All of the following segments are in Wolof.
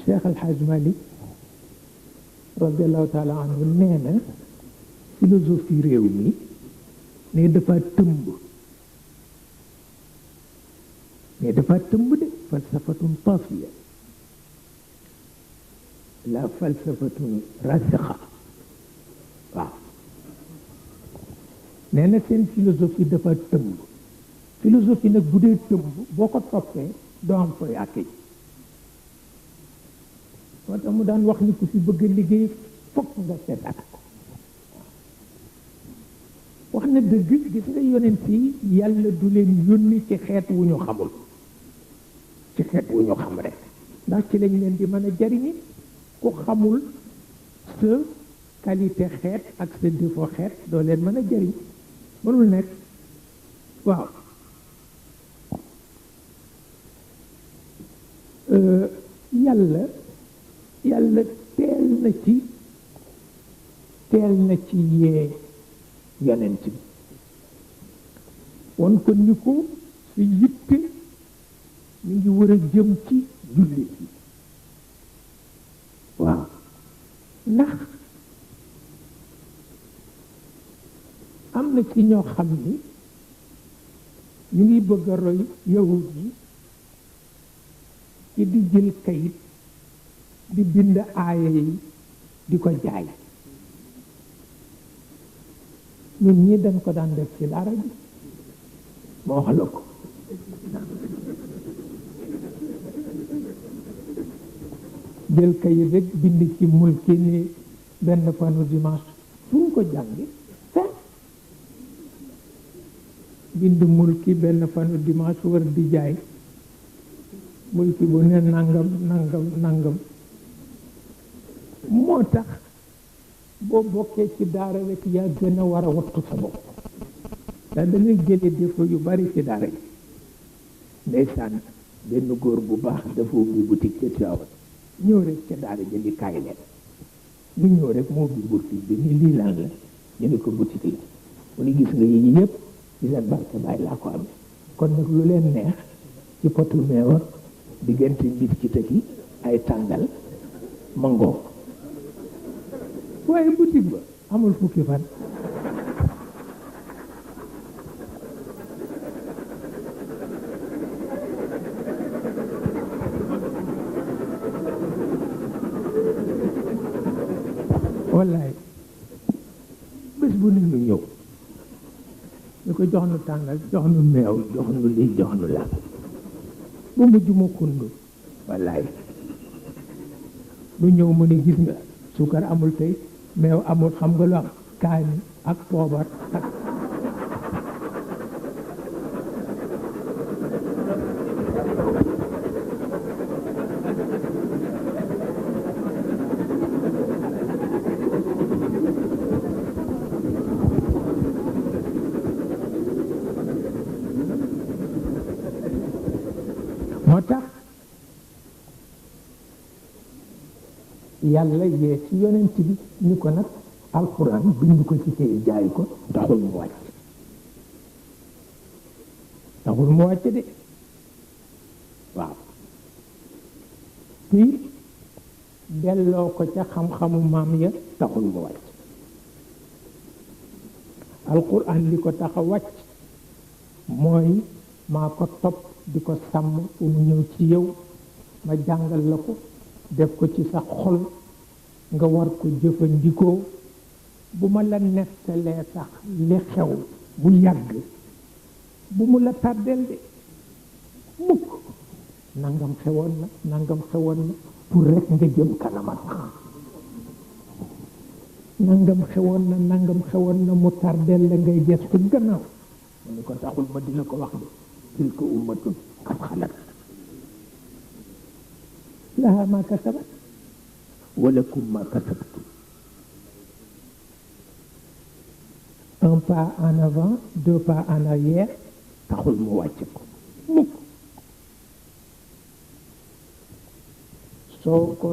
Cheikh Al Hadj Malick radiallahu taala anhu nee na philosophie réew mi ne dafa tëmb de falsafatun tafiya la falsafatun rasixa waaw nee na seen philosophie dafa tëmb philosophie nag bu dee tëmb boo ko toppee doo am fooy àkke ji moo tax mu daan wax ni ku fi bëgg a liggéey fokk nga seetaat ko wax na dëgg gis nga yonent yi yàlla du leen yónni ci xeet wu ñu xamul ci xeet wu ñu xam rek ndax ci lañ leen di mën a jariñi ku xamul sa qualité xeet ak sa défaut xeet doo leen mën a jariñ mënul nekk waaw yàlla teel na ci yee yonent bi won ko ni ko su yitte mi ngi war a jëm ci jullit yi waaw ndax am na ci ñoo xam ni ñu ngi bëgg a roy yahud yi ci di jël kayit di bind aaya yi di ko jaay ñun ñi dañ ko daan def ci daara ji ma wax la ko jël kayit rek bind ci mulki ni benn fanu dimanche fu ñu ko jàngi fenn bind mulki benn fanu dimanche war di jaay mulki bu ne nangam moo tax boo bokkee ci daara rek yaa gën a war a wattu sa bopp ndax da ngay jële défaut yu bari ci daara ji ndeysaan benn góor bu baax dafa ubbi boutique ca Tiwaawan ñëw rek ca daara ji li kaay leen lu ñëw rek moo ubbi boutique bi ni lii lan la ñu ne ko boutique la mu ni gis nga yi yëpp ci seen barke Baay laa ko amee kon nag lu leen neex ci potu meewa diggante biscuit ak yi ay tàngal mangoo waaye boutique ba amul fukki fan wallaay bés bu ne ñu ñëw ñu ko jox nu tàngal jox nu meew jox nu lii jox nu la bu mujj mu kundu wallaay lu ñëw mu ne gis nga suukar amul tey meew amul xam nga lu am kaani ak poobar ak moo tax yàlla yee ci yonent bi ni ko nag alxuraan bind ko ci kay jaay ko taxul mu wàcc de waaw puis delloo ko ca xam-xamu maam ya taxul mu wàcc alxuraan li ko tax a wàcc mooy maa ko topp di ko sàmm fu mu ñëw ci yow ma jàngal la ko def ko ci sa xol nga war ko jëfandikoo bu ma la nettalee sax li xew bu yàgg bu mu la tàddeel de mukk nangam xewoon na pour rek nga jëm kanam a tax nangam xewoon na mu tàddeel la ngay gestu gannaaw mu ni ko taxul ma di la ko wax de tilka ummatun qad xalat laha ma kasabat wa lakum ma kasabtum un pas en avant 2 pas en arrière taxul mu wàcc ko mukk soo ko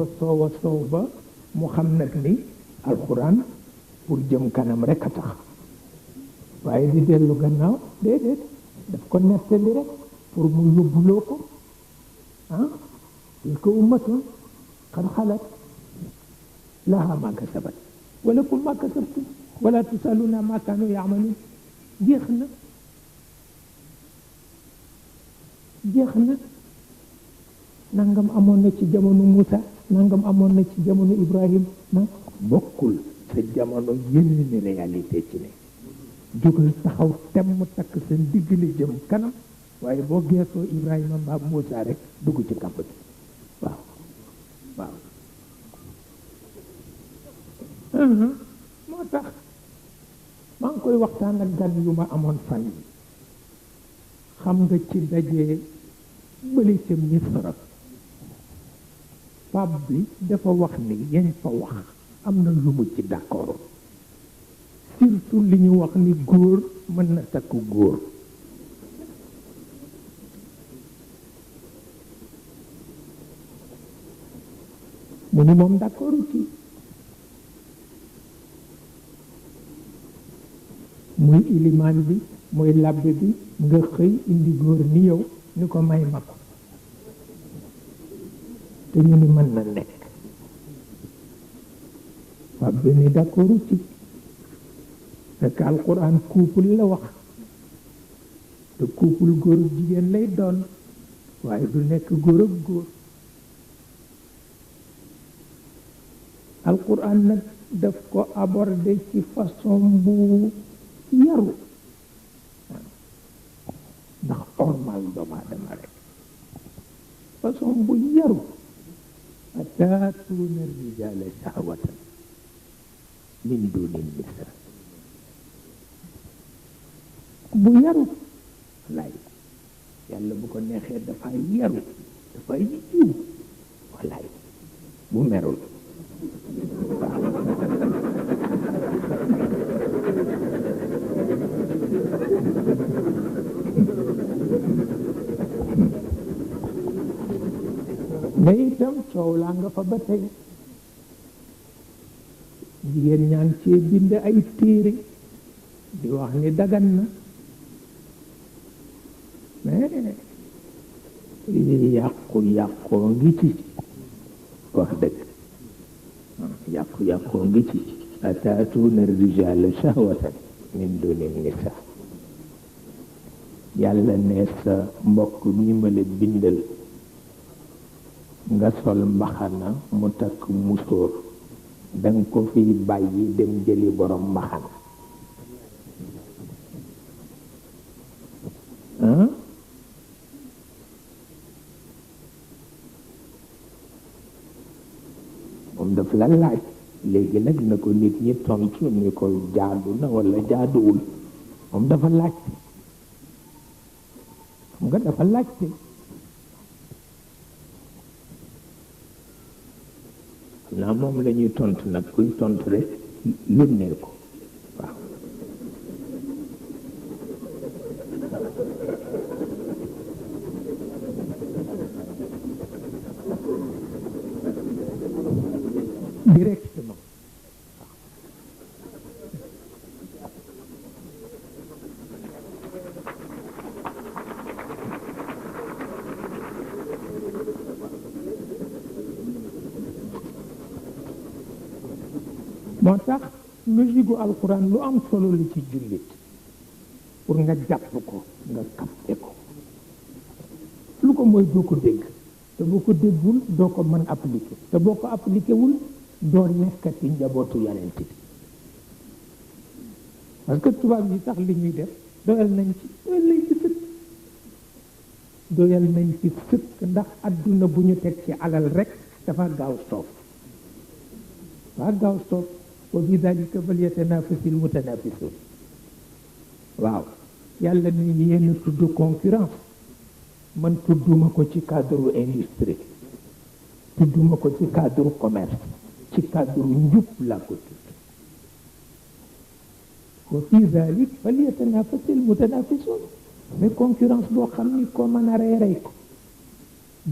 soow ba mu xam nag ni alxuraan pour jëm kanam rek a tax waaye di dellu gannaaw déedéet daf ko nettali rek pour mu yóbbuloo ko tilka ummatun qad xalat laha ma kasabat wa lakum ma kasabtum wala tusaluna ma kanu yaamaluun jeex na jeex na nangam amoon na ci jamono Moussa nangam amoon na ci jamono Ibrahim nag bokkul sa jamono yeneen réalité ci ne jógal taxaw temm takk seen digg li jëm kanam waaye boo geesoo Ibrahima mbaa Moussa rek dugg ci kàmb bi waaw waaw moo tax maa ngi koy waxtaan ak gan yu ma amoon fan yi xam nga ci daje bële ca Misra pap bi dafa wax ni yañ fa wax am na lu mu ci d'accord surtout li ñu wax ni góor mën na takk góor mu ni moom d'accord ci muy ilimaan bi muy labbe bi nga xëy indi góor ni yow ni ko may ma ko te ñu ni mën na nekk pap bi ni d'accord ci fekk alquran couple la wax te couple góor ak jigéen lay doon waaye du nekk góor ak góor alquran nag daf ko abordé ci façon bu yaru ndax ormal doomu aadama rek façon bu yaru ataatuuna rijaala shahwatan min duni nisaa bu yaru wallaay yàlla bu ko neexee dafa yaru dafa yiw wallaay bu merul mais itam coow laa nga fa ba tey jigéen ñaan cee bind ay téere di wax ni dagan na mais yàqu-yàqoo ngi ci wax dëgg yàqu-yàqoo ngi ci ataatuuna rijaala shahwatan min duni nisa yàlla ne sa mbokk mi ma la bindal nga sol mbaxana mu takk musóor danga ko fiy bàyyi dem jëli borom mbaxana moom daf la laaj léegi nag na ko nit ñi tontu ni ko jaadu na walla jaaduwul moom dafa laajte xam nga dafa laajte naa moom la ñuy tontu nag kuy tontu rek yónnee ko waaw directement moo tax musique gu alxuraan lu am solo la ci jullit pour nga jàpp ko nga capté ko lu ko mooy doo ko dégg te boo ko déggul doo ko mën appliqué te boo ko appliqué wul doo nekkati njabootu yonent bi parce que tubaab yi sax li ñuy def doyal nañ ci sëkk doyal nañ ci sëkk ndax adduna bu ñu teg ci alal rek dafa gaaw soof wa fi dalika falyatanafasil mutanafisun waaw yàlla ni yéen tudd concurrence man tudduma ko ci cadre industrie tudduma ko ci cadre commerce ci cadre njub laa ko tudd wa fi dalik falyatanafasil mutanafisun mais concurrence boo xam ni ko mën a rey ko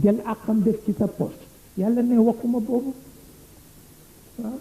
jël àqam def ci sa poche yàlla ne waxuma boobu waaw